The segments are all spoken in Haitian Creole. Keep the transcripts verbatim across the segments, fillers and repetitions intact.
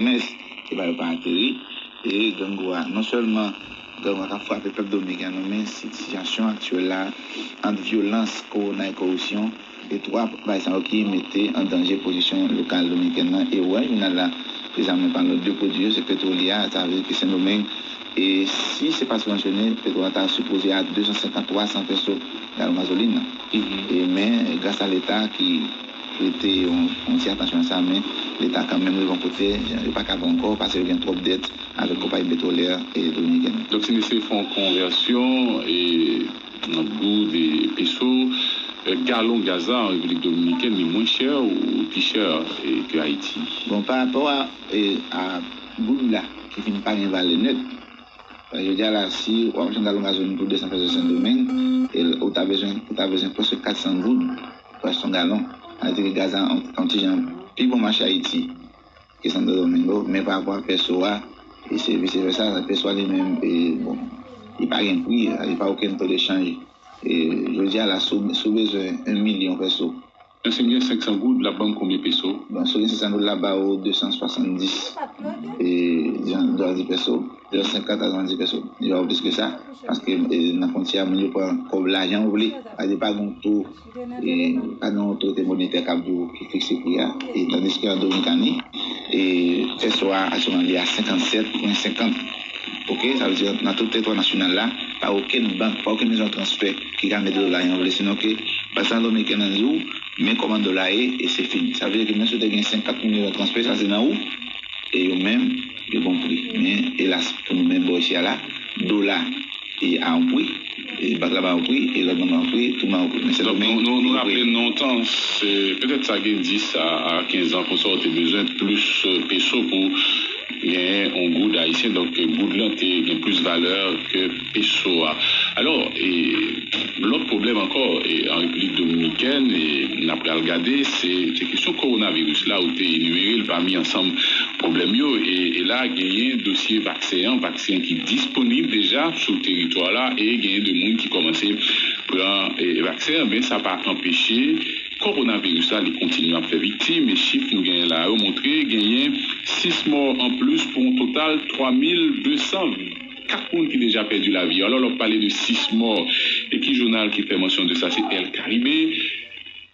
Pwomès, e ba yo pa ateri. E grangou a, non sèlman grangou a k ap frape pèp dominiken an, men sitiyasyon aktyèl la, ant vyolans, kowona e koripsyon, e twa bagay sa yo ki mete an danje pozisyon lokal dominiken nan. E wè, jounal la, prezan mwen pale de pwodui yo, se petwolye a, sa vle di ke Sendomeng, e si se pa sibvansyone, petwòl la ta sipoze a de san senkant, twa san peso galon gazolin nan. E men, gras a Leta ki prete yon, yon ti atansyon a sa, men Leta kanmenm rive yon kote, yo pa ka pran ankò, paske yo gen twòp dèt avèk konpayi petwolè e dominiken yo. Donk, si n eseye fè yon konvèsyon, e, nan goud e peso, e, galon gaz la an Repiblik Dominikèn, li mwen chè ou pi chè, e, ke Ayiti? Bon, pa rapò a, e, a goud la, ki fin pa gen valè nèt, jodi a la, si w ap achte yon galon gazolin pou de san peso Sendomeng, e l, ou ta bezwen, ou ta bezwen prèske kat san goud pou achte yon galon. Sa vle di ke gaz la an, an ti jan pi bon mache Ayiti ke Santo Domingo, men pa rapò a peso a, e se vise vèsa, peso a li menm, e, bon, li pa gen pri, li pa okenn to de chanj. E jodi a la, si w, si w bezwen yon milyon peso, men si m gen senk san goud, l ap ban m konbyen peso? Bon, si w gen senk san goud, l ap ba ou de san swasanndis, e, jan, dwa di peso, de san senkant a swasanndis peso. Li ba ou plis ke sa, paske, e, nan fwontyè a, moun yo pran kòb la jan yo vle. Sa vle di pa gen yon to, e, pa gen yon otorite monetè k ap di w ki fikse pri a. E tandiske an Dominikani, e, peso a aktyèlman li a senkannsèt pwen senkant. Oke, sa vle di nan tout teritwa nasyonal la, pa okenn bank, pa okenn mezon transfè ki ka mete dola jan yo vle, sinon ke bank santral dominiken nan di w, men kòman dola ye, e se fini. Sa vle di ke menm si w te gen senkant milyon transfè, sa se nan ou, e yo menm, yo gon pri. Men, elas, pou nou menm bò isi a la, dola, e a yon pri, e bank la ba yon pri, e lòt bank la yon pri, tout moun yon pri. Men Sendomeng, nou, nou, nou raple n nan yon tan, se, petèt sa gen dis a, a kenz an, konsa w te bezwen plis, e, peso pou genyen yon goud ayisyen. Donk, goud lan te gen plis valè ke peso a. Alò, e, lòt pwoblèm ankò, e, an Repiblik Dominikèn, e, n ap pral gade, se, se kesyon kowonaviris la, ou te enimere l pami ansanm pwoblèm yo, e, e la, genyen dosye vaksen an, vaksen ki disponib deja sou teritwa la, e genyen de moun ki kòmanse pran, e, vaksen an, men sa pa anpeche kowonaviris la, li kontinye ap fè viktim, e chif nou genyen la yo montre genyen sis mò anplis pou yon total twa mil de san kat moun ki deja pèdi lavi yo. Alò, lè w pale de sis mò, e ki jounal ki fè mansyon de sa? Se El Caribe.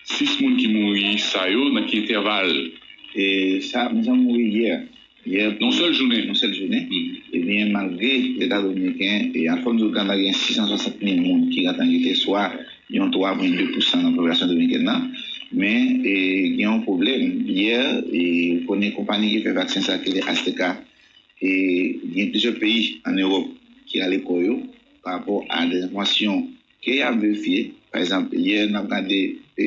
Sis moun ki mouri sa yo, nan ki entèval? E sa, moun sa mouri yè. Yè, nan yon sèl jounen? Yon sèl jounen. Ebyen, malgre Leta Dominiken, e al fò m di w, gentan gen sis san swasant mil moun ki gentan rete, swa yon twa pwen de pousan nan popilasyon dominikèn nan. Men, e, gen yon pwoblèm. Yè, e, ou konnen konpayi ki fè vaksen sa ki rele Asteka, e gen plizyè peyi ann Ewòp ki rale kò yo pa rapò a de enfòmasyon ke y ap verifye. Pa egzanp, yè n ap gade, e,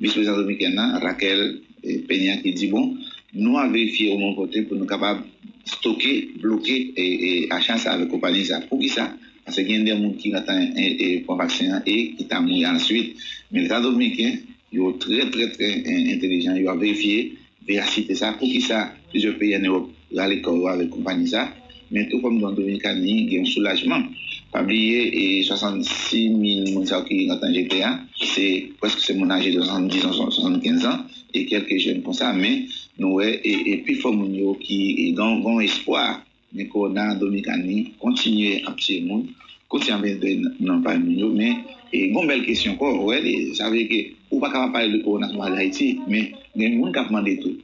vis prezidan dominikèn nan, Raquel, e, Peña, ki di, bon, nou ap verifye o mwen kote pou nou kapab stoke, bloke, e, e, acha sa avèk konpayi sa. Poukisa? Paske gen de moun ki gentan, e, e, pran vaksen an e ki ta mouri answit. Men Leta Dominiken, yo trè, trè, trè, e, entelijan, yo ap verifye verasite sa. Poukisa plizyè peyi ann Ewòp rale kò yo avèk konpayi sa? Men tou kòm nan Dominikani, gen yon soulajman. Pa bliye, e, swasannsis mil moun sa yo ki gentan jete a, se prèske se moun aje de swasanndis an, swasannkenz an, e kèlke jèn konsa, men nou wè, e, e pifò moun yo ki, e, gen, gen yon espwa. Men kowona Dominikani kontinye ap tiye moun, kontinye ap mete dèy nan, nan pami moun yo, men, e, gon bèl kesyon ankò, wè, li, sa vle di ke ou pa kapab pale de kowona san pale de Ayiti, men gen moun k ap mande tou,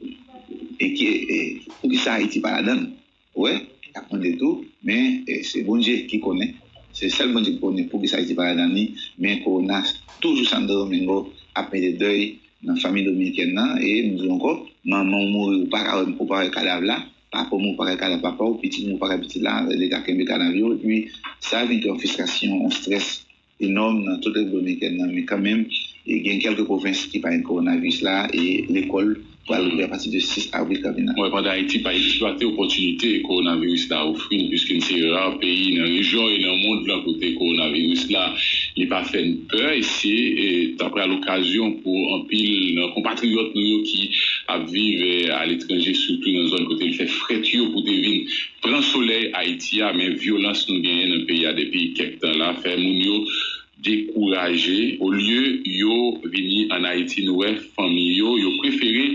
e ki, e, poukisa Ayiti pa ladan l? Wè, y ap mande tou, men, e, se Bondye ki konnen, se sèl Bondye ki konnen poukisa Ayiti pa ladan li, men kowona toujou Santo Domingo ap mete dèy nan fanmi dominikèn nan, e m di w ankò, manman w mouri, ou pa ka wè, ou pa wè kadav la, papa w mouri, ou pa ka wè kadav papa w, pitit mouri, ou pa ka wè pitit la, Leta kenbe kadav yo, epi sa vin yon fristrasyon, yon strès enòm nan tout Repiblik Dominikèn nan, men kanmenm, e gen kèlke pwovens ki pa gen kowonaviris la, e lekòl pral ouvè apati de sis avril k ap vin la. Mwen, pandan Ayiti pa eksplwate opòtinite kowonaviris la ofri n, piske n se ra peyi nan rejyon e nan mond lan kote kowonaviris la, li pa fè n pè, e se, e, ta pral okazyon pou anpil nan konpatriyòt nou yo ki ap viv, e, aletranje, sitou nan zòn kote l fè frèt yo, pou te vin pran solèy Ayiti a, men vyolans nou genyen nan peyi a depi kèk tan la, fè moun yo dekouraje, olye yo vini ann Ayiti, nou wè fanmi yo, yo prefere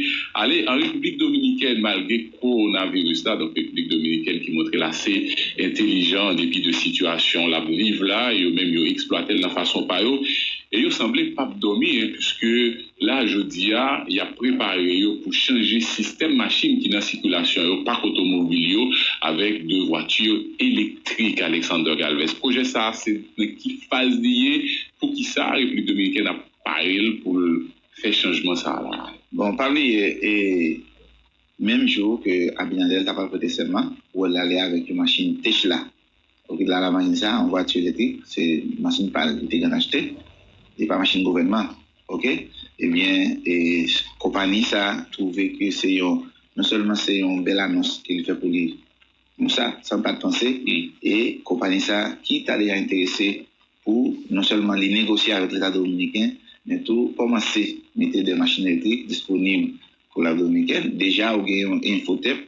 ale an Repiblik Dominikèn malgre kowonaviris la. Donk, Repiblik Dominikèn ki montre l ase entelijan an depi de sitiyasyon l ap viv la, yo menm yo eksplwate l nan fason pa yo, e yo sanble p ap dòmi, en, piske la, jodi a, y ap prepare yo pou chanje sistèm machin ki nan sikilasyon yo, pak otomobil yo, avèk de vwati elektrik, Alexander Galvez. Pwojè sa a, se nan ki faz li ye? Poukisa Repiblik Dominikèn ap pare l pou l fè chanjman sa a la? Bon, pa bliye, e, menm jou ke Abinader ta pral prete sèman, ou wè l ale avèk yon machin Tesla. Ok, la, la machin sa, yon vwati elektrik, se machin pa l, li te gentan achte, li pa machin gouvènman. Ok? Ebyen, e, konpayi sa twouve ke se yon, non sèlman se yon bèl anons ke li fè pou li, konsa, san l pa t panse, e konpayi sa ki ta deja enterese pou non sèlman li negosye avèk Leta dominiken, men tou kòmanse mete de machin elektrik disponib pou Repiblik Dominikèn. Deja, ou gen yon Infotep,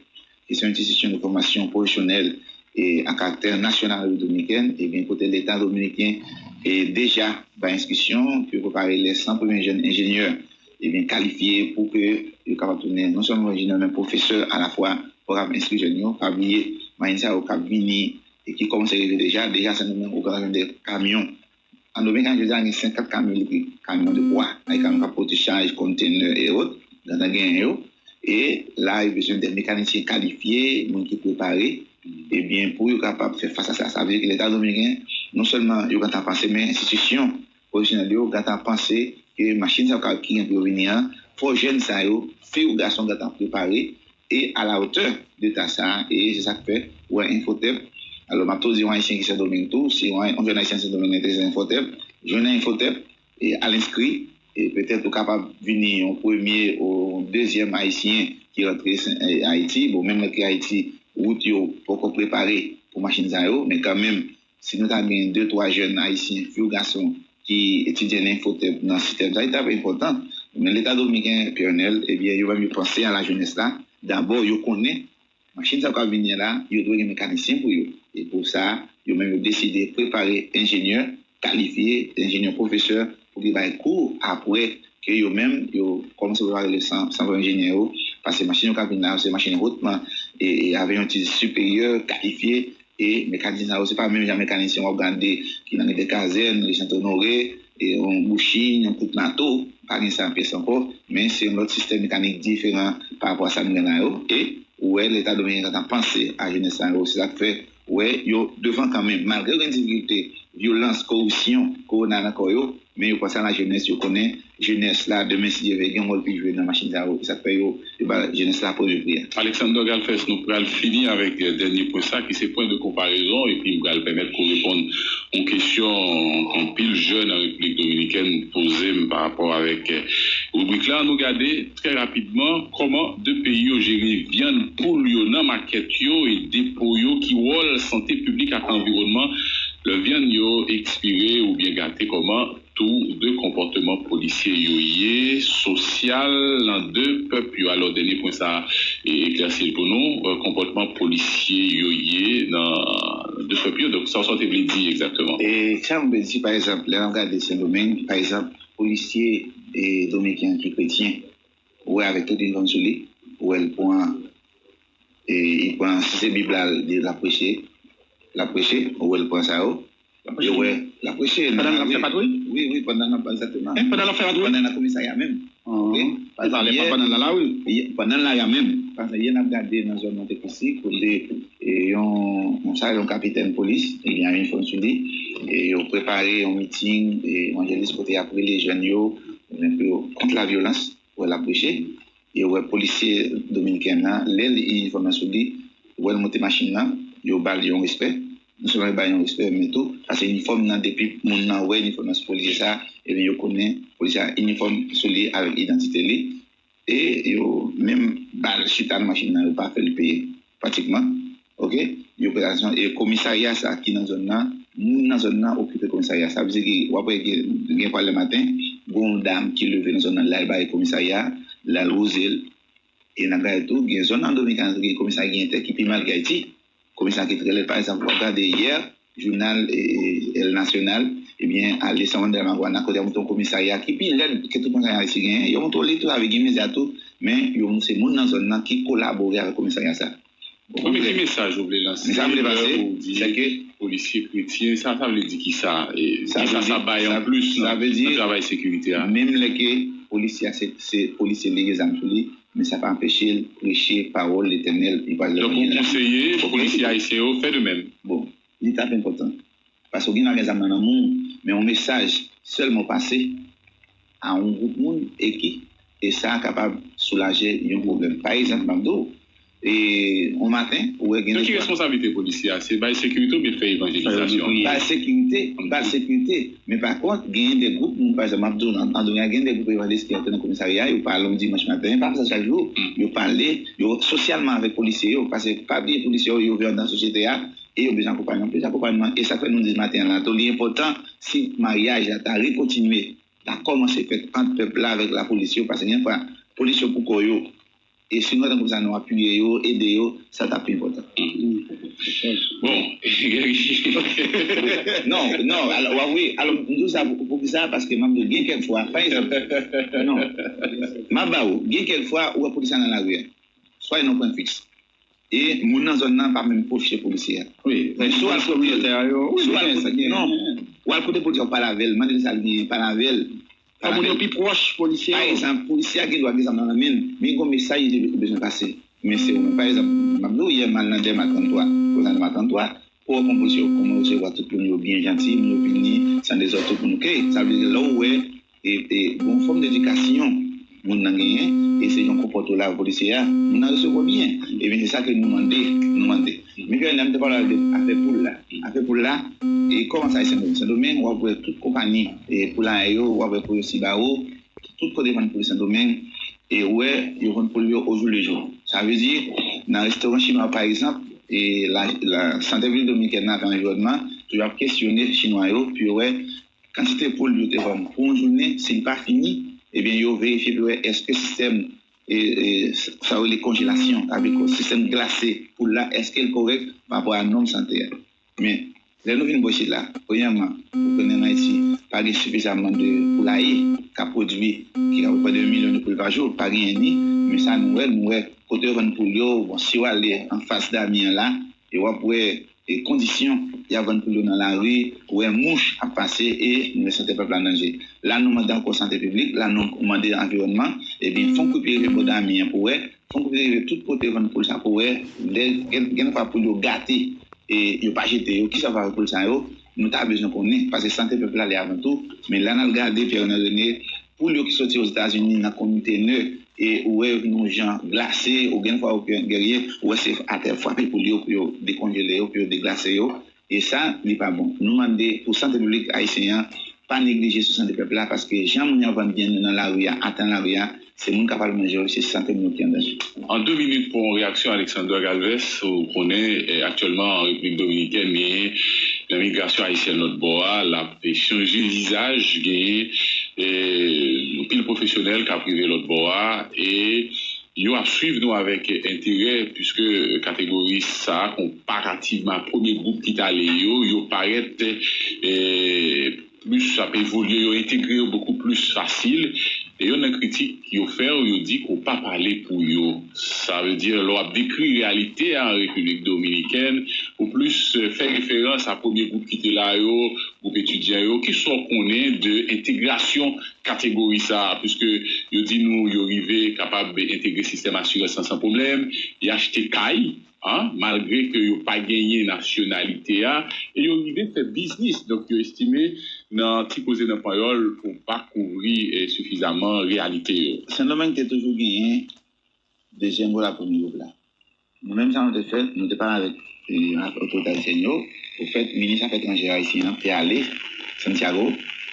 ki se yon enstitisyon de fòmasyon pwofesyonèl e a karaktè nasyonal Repiblik Dominikèn, ebyen, kote Leta dominiken e deja bay enstriksyon pou yo prepare lè san premye jèn enjenyè, ebyen, kalifye pou ke yo kapab tounen non sèlman enjenyè, men pwofesè alafwa, pou kapab enskri jèn yo. Pa bliye, machin sa yo k ap vini e ki kòmanse rive deja, deja Sendomeng ou gentan jwenn de kamyon. An Dominikani, jodi a, gen senkant kamyon elektrik, kamyon de bwa, ay kamyon k ap pote chaj, kontènè e wòt, gentan genyen yo. E la, yo bezwen de mekanisyen kalifye, moun ki prepare, ebyen, pou yo kapab fè fas a sa. Sa vle di ke Leta dominiken, non sèlman yo gentan panse, men enstitisyon pwofesyonèl yo gentan panse ke machin sa yo ka, ki gen pou yo vini an, fò jèn sa yo, fi ou gason, gentan prepare, e a la hauteur de ta sa, e se sa k fè, ou wè Infotep. Alò, m ap toujou di yon Ayisyen ki Sendomeng tou, si yon, yon jèn Ayisyen Sendomeng enterese nan Infotep, jwenn nan Infotep, e al enskri, e petèt ou kapab vini yon premye ou dezyèm Ayisyen ki rantre Sen-, e, Ayiti. Bon, menm lè ki Ayiti, wout yo poko prepare pou machin sa yo, men kanmenm, si nou ta gen de, twa jèn Ayisyen, fi ou gason, ki etidye nan Infotep, nan sistèm sa, li t ap enpòtan. Men Leta dominiken, Pènèl, ebyen, yo menm yo panse a lajenès la. Dabò, yo konnen machin sa yo k ap vini an la, yo dwe gen mekanisyen pou yo. E pou sa, yo menm yo deside prepare enjenyè kalifye, enjenyè pwofesè, pou ki bay kou apre ke yo menm, yo kòmanse prepare le san, san enjenyè yo, paske machin yo k ap vin la, se machin hotman, e, e avèk yon ti siperyè, kalifye, e mekanisyen sa yo, se pa menm jan mekanisyen w ap gade ki nan de kazèn, ri Sent Onore, e yon bouchin, yon kout mato, pa gen sa pyès ankò, men se yon lòt sistèm mekanik diferan pa rapò a sa nou gen la yo, e ou wè Leta dominiken gentan panse a jenès sa yo, se sa k fè, ou wè, yo devan kanmenm, malgre yo gen difikilte, vyolans, koripsyon, kowona nan kò yo, men yo panse a lajenès, yo konnen jenès la, demen, si Dye vle, gen yon wòl pou jwe nan machin sa yo, e sa k fè yo, yo ba jenès la premye pri a. Alexander Galvez, nou pral fini avèk, eh, dènye pwen sa, ki se pwen de konparezon, epi m pral pèmèt ke w reponn yon kesyon anpil jèn an Repiblik Dominikèn poze m pa rapò avèk, eh, ribrik la. Nou gade trè rapidman kòman de peyi yo jere vyann poul yo nan makèt yo e depo yo, ki wòl sante piblik ak anviwònman lè vyann yo ekspire oubyen gate, kòman tou de konpòtman polisye yo ye, sosyal, nan de pèp yo. Alò, dènye pwen sa a, e, eklèsi l pou nou, e, konpòtman polisye yo ye nan de pèp yo. Donk, sa w te vle di egzakteman? E sa m vle di, pa egzanp, lè n ap gade Sendomeng, pa egzanp, polisye, e, dominiken an ki kretyen, ou wè avèk tout inifòm sou li, ou wè l pran, e, li pran, si se Bib la, li, l ap preche, l ap preche, ou wè l pran sa yo, yo wè, l ap preche, pandan l ap fè patwouy? Wi, wi, pandan l ap, egzakteman. Pandan l ap fè patwouy? Pandan l nan komisarya menm. Ok? Pandan l ap fè patwouy. Pandan l nan lari a menm. Paske yè n ap gade nan zòn Montecristi, kote, e, yon, yon sa, yon kapitèn polis, ebyen, avèk inifòm sou li, e yo prepare yon miting, e, evanjelis kote y ap rele jèn yo, ebyen, pou yo kont lavyolans, wè l ap preche, e wè polisye dominiken nan, lè li inifòm nan sou li, wè l monte machin nan, yo ba l yon respè. Non sèlman yo ba l yon respè, men tou, paske inifòm nan, depi moun nan wè inifòm nan sou polisye sa, ebyen, yo konnen polisye a inifòm sou li avèk idantite li, e yo menm ba l chita nan machin nan, yo pa fè l peye, pratikman. Ok? Yo prezan, e komisarya sa ki nan zòn nan, moun nan zòn nan okipe komisarya. Sa vle di ki w ap wè gen, gen pwa lè maten, gon dam ki leve nan zòn nan, l al bay komisarya, l al wouze l. E n ap gade tou, gen zòn nan Dominikani, gen komisarya ki entè ki pi mal ke Ayiti. Komisarya ki trè lèd. Pa egzanp, w ap gade yè, jounal e, e, El Nacional, ebyen, ale San Juan de la Maguana, kote yo montre yon komisarya ki pi lèd ke tout komisarya Ayiti genyen. Yo montre w li tou, avèk gen medya tou, men yo se moun nan zòn nan ki kolabore avèk komisarya sa. Wi, men ki mesaj ou vle lanse lè ou di polisye kretyen, sa, sa vle di ki sa? Ki sa sa bay anplis nan travay sekirite a? Menm lè ke polisye a se, se polisye li gen zam sou li, men sa pa anpeche l preche pawòl Letènèl. Li pa Donk, ou konseye polisye ayisyen yo fè de menm? Bon, li t ap enpòtan. Paske w gen dwa gen zam nan nan men w, men yon mesaj sèlman w pase a yon gwoup moun e ki, e sa kapab soulaje yon pwoblèm. Pa egzanp, m ap di w, e, yon maten, ou wè gen... Donk, ki responsablite polisye a? Se bay sekirite oubyen fè evanjelizasyon? Bay sekirite, bay sekirite. Men pa kont, genyen de gwoup moun, pa egzanp, m ap di w, nan Andougan, genyen de gwoup evanjelis ki antre nan komisarya, yo pale yon dimanch maten, pa fè sa chak jou, yo pale, yo sosyalman avèk polisye yo, paske pa bliye polisye yo, yo viv anndan sosyete a, e yo bezwen akonpayman. Yo bezwen akonpayman, e sa k fè nou di maten an la tou, li enpòtan si maryaj la ta rekontinye, ta kòmanse fèt ant pèp la avèk lapolis yo, paske gen fwa, polis yo pou kò yo, e si nou antann konsa nou apiye yo, ede yo, sa t ap pi enpòtan. Bon, Non, non, alò, w ap wi, alò, m di w sa pou, pou ki sa, paske m ap di w, gen kèk fwa, pa egzanp, non, m ap ba w, gen kèk fwa, ou wè polis la nan lari a, swa nan yon pwen fiks, e moun nan zòn nan pa menm pwoche polisye a. Wi, men si w al kote, si w al kote, non, w al kote polisye a, w pale avè l, mande l sa l genyen, pale avè l. Pa moun yo pi pwòch polisye yo. Pa egzanp, polisye a gen dwa gen zam nan nan men l, men gen yon mesaj li bezwen pase. Men se yon, pa egzanp, m ap di w, yè m al nan Dèma tranntwa, kote Dèma tranntwa, pou w wè kòman polisye yo, kòman yo resevwa tout moun yo byen janti, moun yo vini, san dezòd, tout moun oke. Sa vle di, lè w wè, e, e, gen yon fòm de edikasyon moun nan genyen, e se jan w konpòte w la avèk polisye a, moun nan resevwa w byen. Ebyen, se sa ke nou mande, nou mande. Michael, lè m te pale de afè poul la, afè poul la, e kòman sa ye Sendomeng? Sendomeng, w ap wè tout konpayi, e, poulaye yo, w ap wè pou yo Sibao, tout kote vann poul Sendomeng, e ou wè, yo vann poul yo au jour le jour. Sa vle di, nan restoran chinwa, pa egzanp, e la, la, Sante Repiblik Dominikèn nan avèk anviwònman, tou yo ap kesyone chinwa yo, pou yo wè kantite poul yo te vann pou yon jounen, si l pa fini, ebyen, yo verifye pou yo wè èske sistèm, e, e, sa yo rele konjelasyon, sa vle di sistèm glase poul la, èske l kòrèk pa rapò a nòm sante a. Men, lè nou vin bò isit la, premyèman, ou konnen ann Ayiti, pa gen sifizamman de poulaye k ap pwodui, ki ka pwodui yon milyon de poul pa jou, pa genyen ni, men sa nou wè, nou wè kote yo vann poul yo, bon, si w ale anfas Dami an la, e w ap wè, e kondisyon y ap vann poul yo nan lari, ou wè mouch ap pase, e nou wè sante pèp la an danje. La, nou mande ankò sante piblik, la, nou mande anviwònman, ebyen, fè yon kout pye rive bò Dami an pou wè, fè yon kout pye rive tout kote vann poul sa pou wè, lè gen, gen fwa poul yo gate, e yo pa jete yo, kisa yo fè avèk poul sa yo, nou ta bezwen konnen, paske sante pèp la, li avan tou, men lè n al gade, Pierre René, poul yo ki soti Ozetazini nan kontenè, e ou wè yo vin yon jan glase, ou gen fwa yo gen, gen, ou wè se atè frape poul yo pou yo dekonjele yo, pou yo deglase yo, e sa, li pa bon. Nou mande pou sante piblik ayisyen an, pa neglije sou sante pèp la, paske jan moun yo ap vann byen yo nan lari a, atè nan lari a, se moun k ap al manje yo, se sante moun yo ki an danje. An de minit, pou yon reyaksyon, Alexandra Galvez, ou konnen, eh, aktyèlman, an Repiblik Dominikèn, genyen nan migrasyon ayisyèn lòt bò a, l ap chanje vizaj, genyen, eh, anpil pwofesyonèl k ap rive lòt bò a, e yo ap swiv nou avèk enterè, piske kategori sa a, konparativman a premye gwoup ki t ale yo, yo parèt, eh, plis ap evolye, yo entegre yo bokou plis fasil. E youn nan kritik yo fè w, yo di ke w pa pale pou yo. Sa vle di, lè w ap dekri reyalite a an Repiblik Dominikèn, ou plis, eh, fè referans a premye gwoup ki te la yo, gwoup etidyan yo. Kisa w konnen de entegrasyon kategori sa a? Piske yo di nou yo rive kapab entegre sistèm asirans lan san pwoblèm, y achte kay, an, malgre ke yo pa genyen nasyonalite a, e yo rive fè biznis. Donk, yo estime nan Ti Koze nan Panyòl pou pa kouvri, eh, sifizaman reyalite yo. Sendomeng te toujou genyen dezyèm gwoup la, premye gwoup la. Nou menm, sa nou te fè, nou te pale avèk, eh, otorite ayisyèn yo. Ofèt, minis afè etranjè ayisyen an te ale Santiago,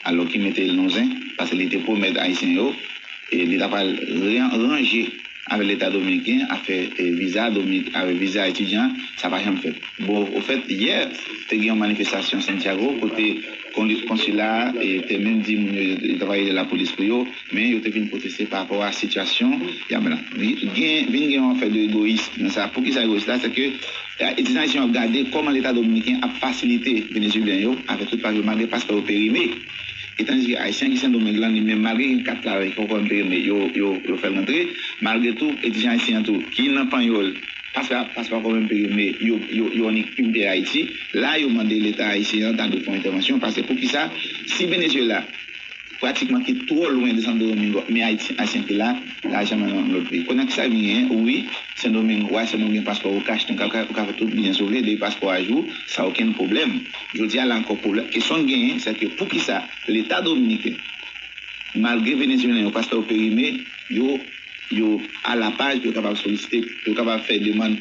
alò ki mete l nan zen, paske li te pwomèt ayisyen yo, e li ta pral ran-, ranje avèk Leta dominiken, afè e, viza Dominik, avèk viza etidyan, sa pa janm fèt. Bon, ofèt, yè, te gen yon manifestasyon Santiago kote konsila a e, te menm di moun yo, yo travay de lapolis pou yo, men yo te vin pwoteste pa rapò a sitiyasyon y ap la. Gen, vin gen yon afè de egoyis nan sa. Poukisa egoyis la? Se ke etidyan ayisyen ap gade kòman Leta dominiken ap fasilite Venezuelyen yo avèk tout papye malgre paspò yo perime. Etandike Ayisyen ki Sendomeng lan, li menm, malgre gen kat la, li poko menm perime, yo, yo, yo fè l rantre. Malgre tou, etidyan ayisyen an tou, ki nan Panyòl, paspò, paspò poko menm perime, yo, yo, yo annik pimpe Ayiti. La, yo mande Leta ayisyen an ta dwe fè yon entèvansyon, paske poukisa, si Venezuela, pratikman ki twò lwen de Santo Domingo, men Ayiti, Ayisyen ki la, lajan nan lòt peyi. Kounye a, kisa ki vin genyen? Wi, Sendomeng, w a Sendomeng gen paspò, ou ka achte, ou ka, ou ka fè tout biznis ou vle, depi paspò a jou, sa okenn pwoblèm. Jodi a la ankò pwoblèm, kesyon k genyen, se ke poukisa Leta dominiken, malgre Venezuelyen yo paspò yo perime, yo, yo a la paj pou yo kapab solisite, pou yo kapab fè demann